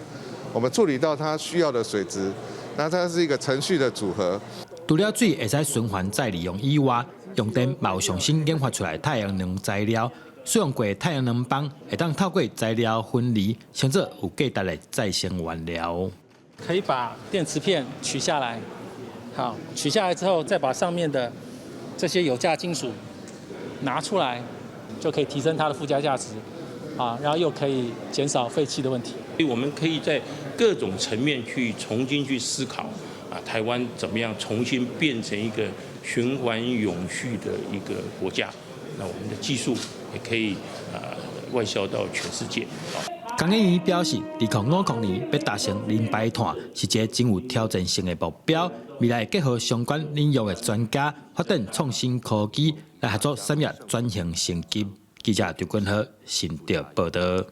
我們處理到它需要的水質，那它是一個程序的組合。除了水會使循環再利用以外，用電嘛有上新研發出來太陽能材料，使用過太陽能板會當透過材料分離，成做有價值的再生原料。可以把電池片取下來，好，取下來之後再把上面的這些有價金屬拿出來，就可以提升它的附加價值，啊，然後又可以減少廢棄的問題。所以我們可以在各種層面去重新去思考，啊，台灣怎麼樣重新變成一個循環永續的一個國家？那我們的技術也可以外銷到全世界。工研院表示，2050年欲達成零排碳，是一个真有挑戰性的目標。未來會結合相關領域的專家，發展創新科技，來合作產業轉型升級。記者劉君和新竹報道。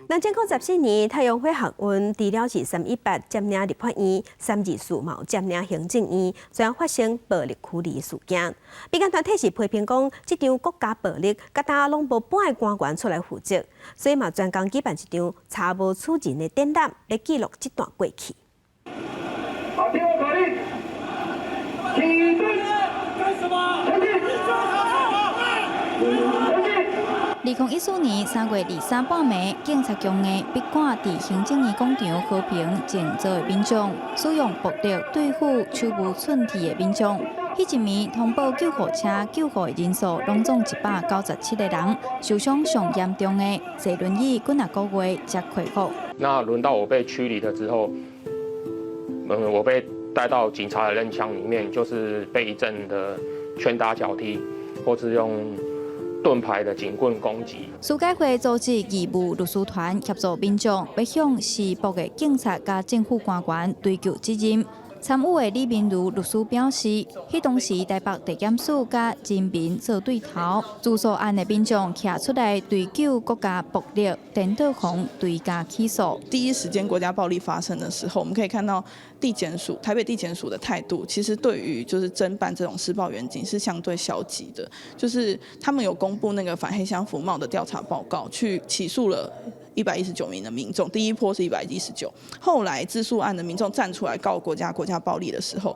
2014年，太陽花學運除了是318佔領立法院，324嘛有佔領行政院，雖然發生暴力驅離事件。美檢團體是批評講，這場國家暴力，佮今攏無半个官員出來負責，所以嘛專工舉辦一場查無此人的展覽，來記錄這段過去。好，聽我口令，起立，幹什麼？前進！前進！2014年3月23半暝，警察強硬逼趕佇行政院廣場和平靜坐的民眾，使用暴力對付手無寸鐵的民眾。彼一暝通報救護車救護的人數攏總197個人，受傷上嚴重的坐輪椅幾若個月才恢復。那輪到我被驅離了之後，我被帶到警察的人牆裡面，就是被一陣的拳打腳踢，或是用盾牌的警棍攻擊。司改會組織義務律師團協助民眾，欲向施暴的警察佮政府官員追究責任。參與的李明儒律師表示，彼當時台北地檢署佮人民做對頭，自訴案的民眾徛出來追究國家暴力，顛倒予追加起訴。第一時間國家暴力發生的時候，我們可以看到地檢署、台北地檢署的態度，其實對於就是偵辦這種施暴員警是相對消極的，就是他們有公布那個反黑箱服貿的調查報告，去起訴了119名的民眾，第一波是119，後來自訴案的民眾站出來告國家暴力的時候，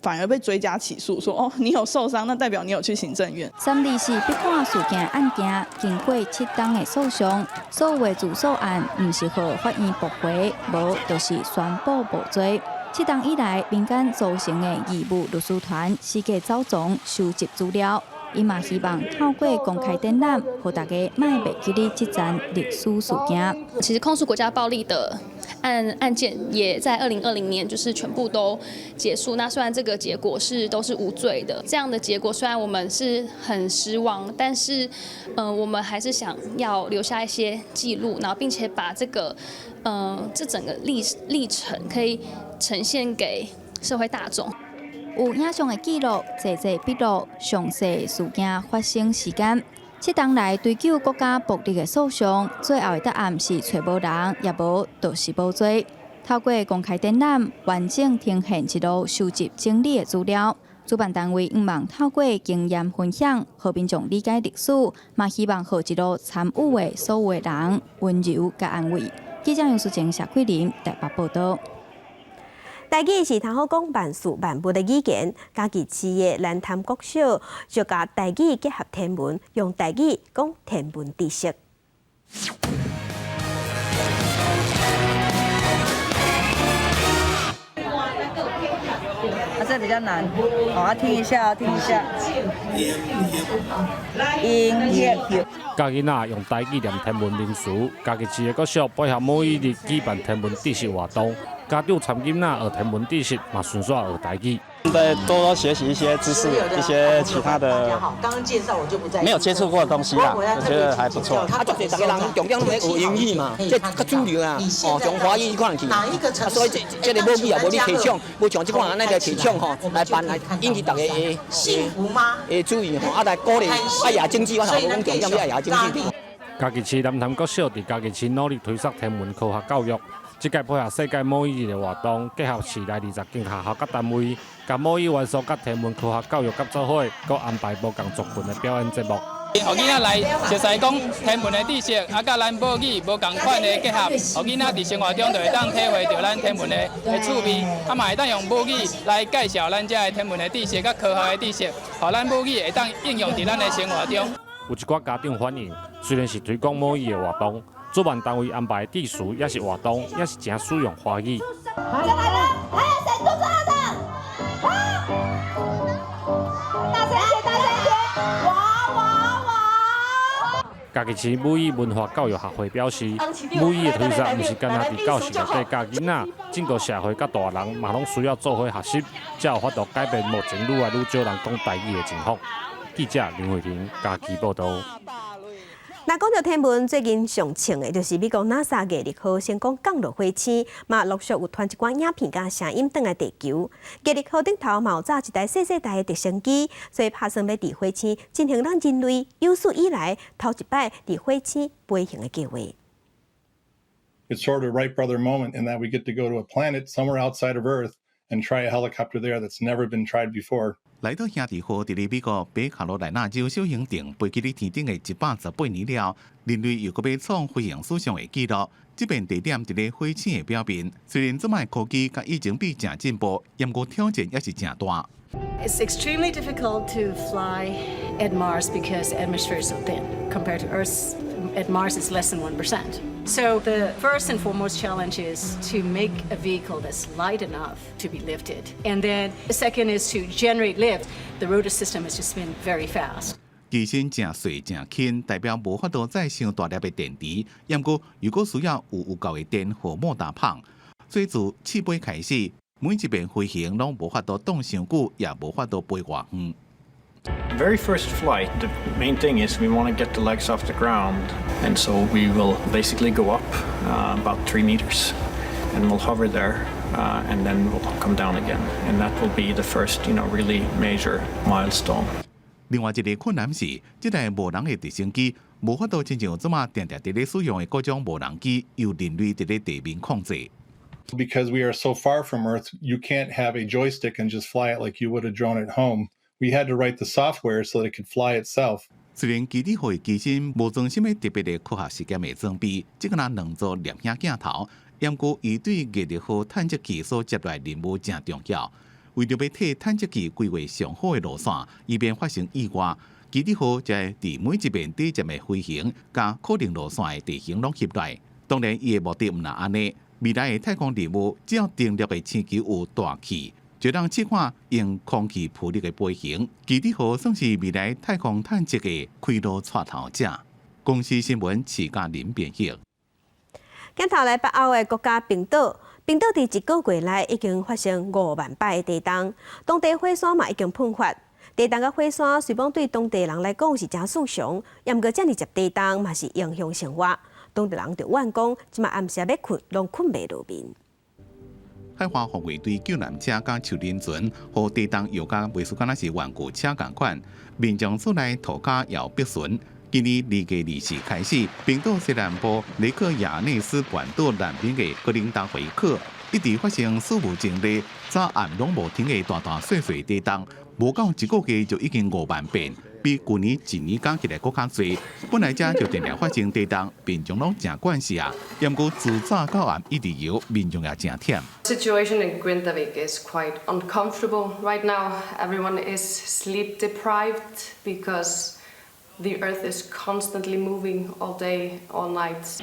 反而被追加起訴，說哦，你有受傷，那代表你有去行政院。三二四筆看事件案件，經過7冬的訴訟，所有的自訴案毋是予法院駁回，無就是宣布無罪。7冬以來，民間組成的義務律師團四界走傱收集資料，伊嘛希望透過公開展覽，予大家莫袂記得這欉歷史事件。其實控訴國家暴力的案件也在2020年就是全部都結束。那雖然這個結果是都是無罪的，這樣的結果雖然我們是很失望，但是，我們還是想要留下一些記錄，然後並且把這個，這整個歷程可以呈現給社會大眾。有影像的記錄，濟濟筆錄，詳細事件發生時間。7冬來追究國家暴力的訴訟，最後的答案是揣無人，也無就是無罪。透過公開展覽，完整呈現一路收集整理的資料。主辦單位向望透過經驗分享，予民眾理解歷史，嘛希望予一路參與的所有的人溫柔佮安慰。記者楊淑靜、謝桂林台北報道。台語是通好講萬事萬物的語言，嘉義市的蘭潭國小就共台語結合天文，用台語講天文知識。啊，這比較難，我聽一下，聽一下。音樂。教囡仔用台語念天文名詞，嘉義市的國小配合母語日舉辦天文知識活動，家長參囡仔學天文知識，嘛順紲學台語。再多多學習一些知識，一些其他的沒有接觸過的東西啦，我覺得還不錯。啊，足濟逐个人重點攏咧學英語嘛，這較主流啊，哦，從華語看去，啊，所以這個母語也無咧提倡，無像這款按呢來提倡吼，來辦來引起大家的的注意吼，啊來鼓勵愛也經濟，我頭講重點要愛也經濟。嘉義市南潭國小佇嘉義市努力推捒天文科學教育。這屆配合世界母語日的活動，結合市內20間學校佮單位，共母語元素佮天文科學教育合做伙，閣安排無仝族群的表演節目。予囡仔來熟悉講天文的知識，啊，佮咱母語無仝款的結合，予囡仔佇生活中就會當體會著咱天文的趣味，啊嘛會當用母語來介紹咱遮的天文的知識佮科學的知識，予咱母語會當應用佇咱的生活中。有一寡家長反映，雖然是推廣母語的活動，主辦單位安排的致詞抑是活動，也是誠使用華語。再來了，還有誰肚子餓的？啊！大聲一點，大聲一點！哇哇哇！嘉義市母語文化教育學會表示，母語的推廣毋是干焦佇教室內底教囡仔，整個社會佮大人嘛攏需要做伙學習，才有法度改變目前愈來愈少人講台語的情況。記者林慧玲嘉義報導。那講著天文，最近上衝的就是美國 NASA 月曆號成功降落火星，嘛陸續有傳一寡影片佮聲音轉來地球。月曆號頂頭嘛有載一台細細台的直升機，所以拍算欲佇火星進行咱人類有史以來頭一擺佇火星飛行的計劃。 It's sort of a Wright brother moment in that we get to go to a planet somewhere outside of Earth and try a helicopter there that's never been tried before. 萊特兄弟號佇咧美國北卡羅來納州小熊鎮飛去咧天頂的118年了，人類又閣欲創飛行史上的紀錄。這片地點佇咧火星的表面，雖然這擺科技佮以前比誠進步，毋過挑戰也是誠大。 It's extremely difficult to fly at Mars because the atmosphere is so thin compared to Earth's. At Mars, it's less than 1%. So the first and foremost challenge is to make a vehicle that's light enough to be lifted. And then the second is to generate lift. The rotor system has to spin very fast. 機身誠細誠輕，代表無法度載傷大粒的電池。毋過，如果需要有夠的電予莫達泵，所以自試飛開始，每一遍飛行攏無法度擋傷久，也無法度飛偌遠。 Very first flight, the main thing is we want to get the legs off the ground, and so we will basically go up about 3 meters, and we'll hover there, and then we'll come down again, and that will be the first really major milestone. 另外一个困難是，這台無人的直升機無法度親像這馬定定佇咧使用的各種無人機，由人類佇咧地面控制。 Because we are so far from Earth, you can't have a joystick and just fly it like you would a drone at home. We had to write the software so that it could fly itself. 雖然基地號的機身無裝啥物特別的科學實驗的裝備，只敢若兩組攝影鏡頭，毋過伊對月曆號探測器所接來任務誠重要。為著欲替探測器規劃上好的路線，以免發生意外，基地號就會佇每一遍短暫的飛行，共可能路線的地形攏翕來。當然，伊的目的毋但按呢，未來的太空任務只要登陸的星球有大氣，就通試看用空氣浮力的飛行。基地號算是未來太空探測的開路帶頭者。公視新聞徐嘉玲編譯。鏡頭來北歐的國家冰島，冰島佇一個月內已經發生5萬擺的地動，當地火山嘛已經噴發。地動佮火山雖罔對當地人來講是誠順常，也毋過遮爾濟地動嘛是影響生活。當地人就怨講，這馬暗時欲睏攏睏袂落眠。海華防衛隊救難車佮樹林船，予地動搖甲袂輸敢若是玩具車仝款，民眾厝內塗跤也有破損。今年2月24開始，冰島西南部雷克雅內斯半島南邊的格林達維克，一直發生史無前例、早暗攏無停的大大細細地動，無夠一個月就已經5萬遍，比舊年一年加起來閣較濟。本來遮就定定發生地動，民眾攏誠慣勢啊，毋過自早到暗一直搖，民眾也誠忝。 Situation in Grindavik is quite uncomfortable right now. Everyone is sleep deprived because the earth is constantly moving all day, all night.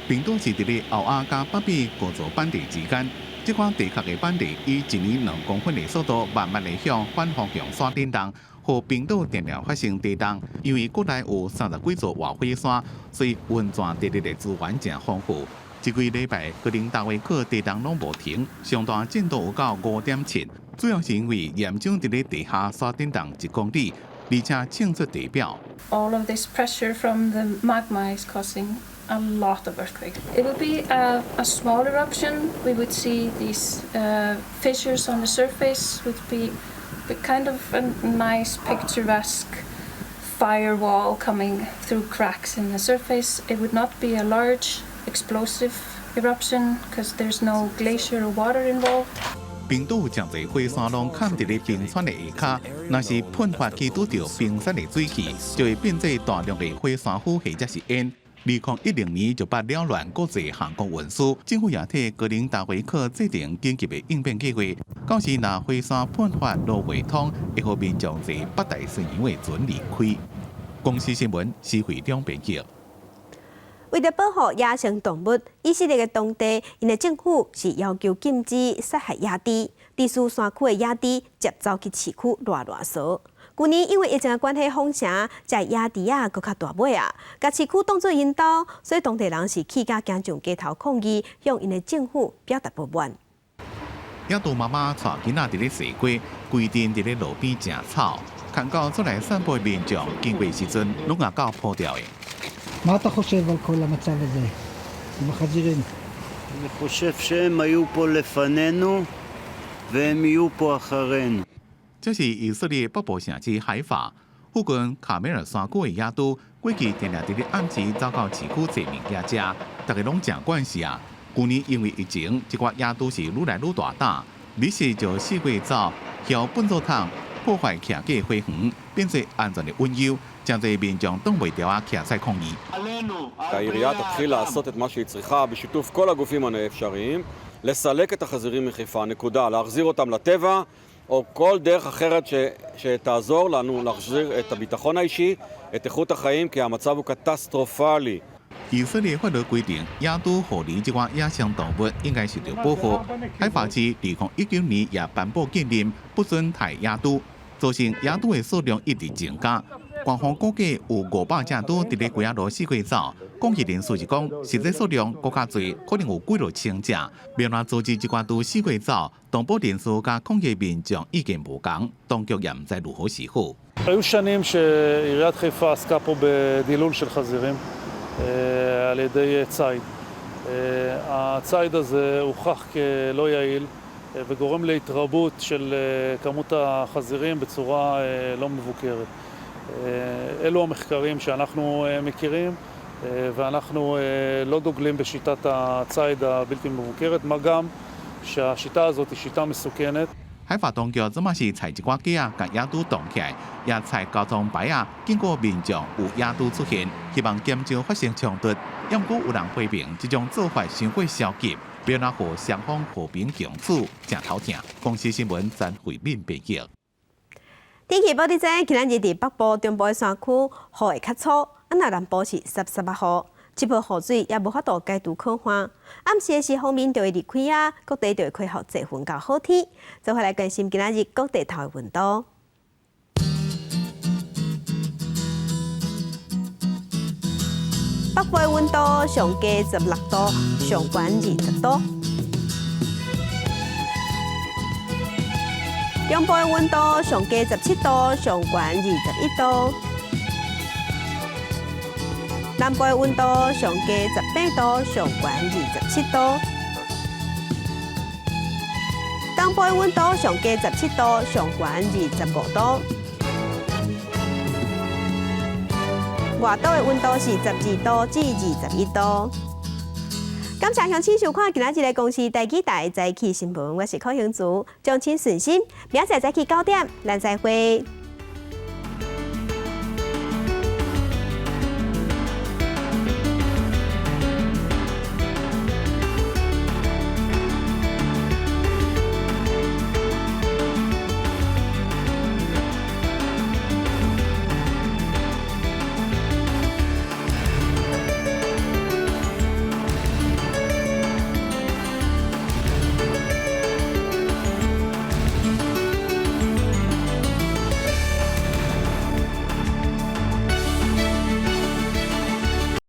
冰島是佇咧歐亞佮北美高座板塊之間，這款地殼的板塊以一年2公分的速度慢慢的向反方向徙振動，予冰島定定發生地動。因為國內有30幾座活火山，所以溫泉地熱的資源誠豐富。這幾禮拜，格林達維克地動攏無停，上大震度有到5.7，主要是因為岩漿佇咧地下徙振動1公里，而且衝出地表。 All of this pressure from the magma is causing a lot of earthquakes. It would be a small eruption. We would see these fissures on the surface, would be kind of a nice picturesque firewall coming through cracks in the surface. It would not be a large explosive eruption because there's no glacier or water involved. 冰島有誠濟火山攏崁佇咧冰川的下跤，若是噴發去拄著冰山的水汽，就會變做大量的火山灰或者是煙。2010年就捌擾亂國際航空運輸，政府也替格林達維克制定緊急的應變計劃。到時若火山噴發路袂通，會予民眾坐北大西洋的船離開。公視新聞，施惠中編譯。為著保護野生動物，以色列的當地，𪜶的政府是要求禁止殺害野豬，致使山區的野豬捷走去市區賴賴趖。舊年因為疫情的關係封城，這野豬仔閣較大尾啊，共市區當做𪜶兜，所以當地人是氣甲驚上街頭抗議，向𪜶的政府表達不滿。野豬媽媽帶囡仔佇咧踅街，規陣佇咧路邊食草，牽狗出來散步的民眾經過時陣，攏也夠抱掉的。 מה אתה חושב על כל המצב הזה עם החזירים? אני חושב שהם היו פה לפנינו והם יהיו פה אחרינו. 這是以色列北部城市海法附近卡梅爾山谷的野豬，過去定定佇咧暗時走到市區踅物件食，大家攏誠慣勢啊。舊年因為疫情，這寡野豬是愈來愈大膽，日時就四處走，枵糞掃桶，破壞徛家花園，變做安全的隱憂，誠濟民眾擋袂牢啊，徛出來抗議。 העירייה תתחיל לעשות את מה שהיא צריכה בשיתוף כל הגופים האפשריים, לסלק את החזירים מחיפה, נקודה, להחזיר אותם לטבע או כל דרך אחרת שתעזור לנו להחזיר את הביטחון האישי, את איכות החיים, כי המצב הוא קטסטרופלי. 以色列法律規定，野豬、狐狸這款野生動物應該受到保護。海法市2019年也頒布禁令，不准刣野豬，造成野豬的數量一直增加。官方估計有500隻豬佇咧街仔路四處走。講起人數是講，實際數量閣較濟，可能有幾落千隻。欲按怎阻止這寡豬四處走，動保人士佮抗議民眾意見無仝，當局也毋知如何是好。 היו שנים שעיריית חיפה עסקה פה בדילול של חזירים על ידי ציד. הציד הזה הוכח כלא יעיל וגורם להתרבות של כמות החזירים בצורה לא מבוקרת. אלו המחקרים שאנחנו מכירים ואנחנו לא דוגלים בשיטת הציד הבלתי מבוקרת, מה גם שהשיטה הזאת היא שיטה מסוכנת. 海華當局這馬是裁一寡雞仔，共野豬擋起來，也裁交通牌仔，警告民眾有野豬出現，希望減少發生衝突。毋過有人批評這種做法傷過消極，欲按怎予雙方和平共處，誠頭疼。公視新聞曾慧敏編譯。天氣報你知，今仔日佇北部、中部的山區雨會較粗，啊，若南部是濕濕仔雨，這波雨水也無法度解除乾旱。暗時的時鋒面就會離開啊，各地就會恢復濟雲到好天。做伙來關心今仔日各地頭的溫度。北部的溫度上低16度，上懸20度。中部的溫度上低17度，上懸21度。南部的溫度上低18度，上懸27度。東部的溫度上低17度，上懸25度。外島的溫度是12度至21度。感謝鄉親收看今仔日的公視台語台早起新聞，我是柯興竹，將請順心，明仔載早起9點，咱再會。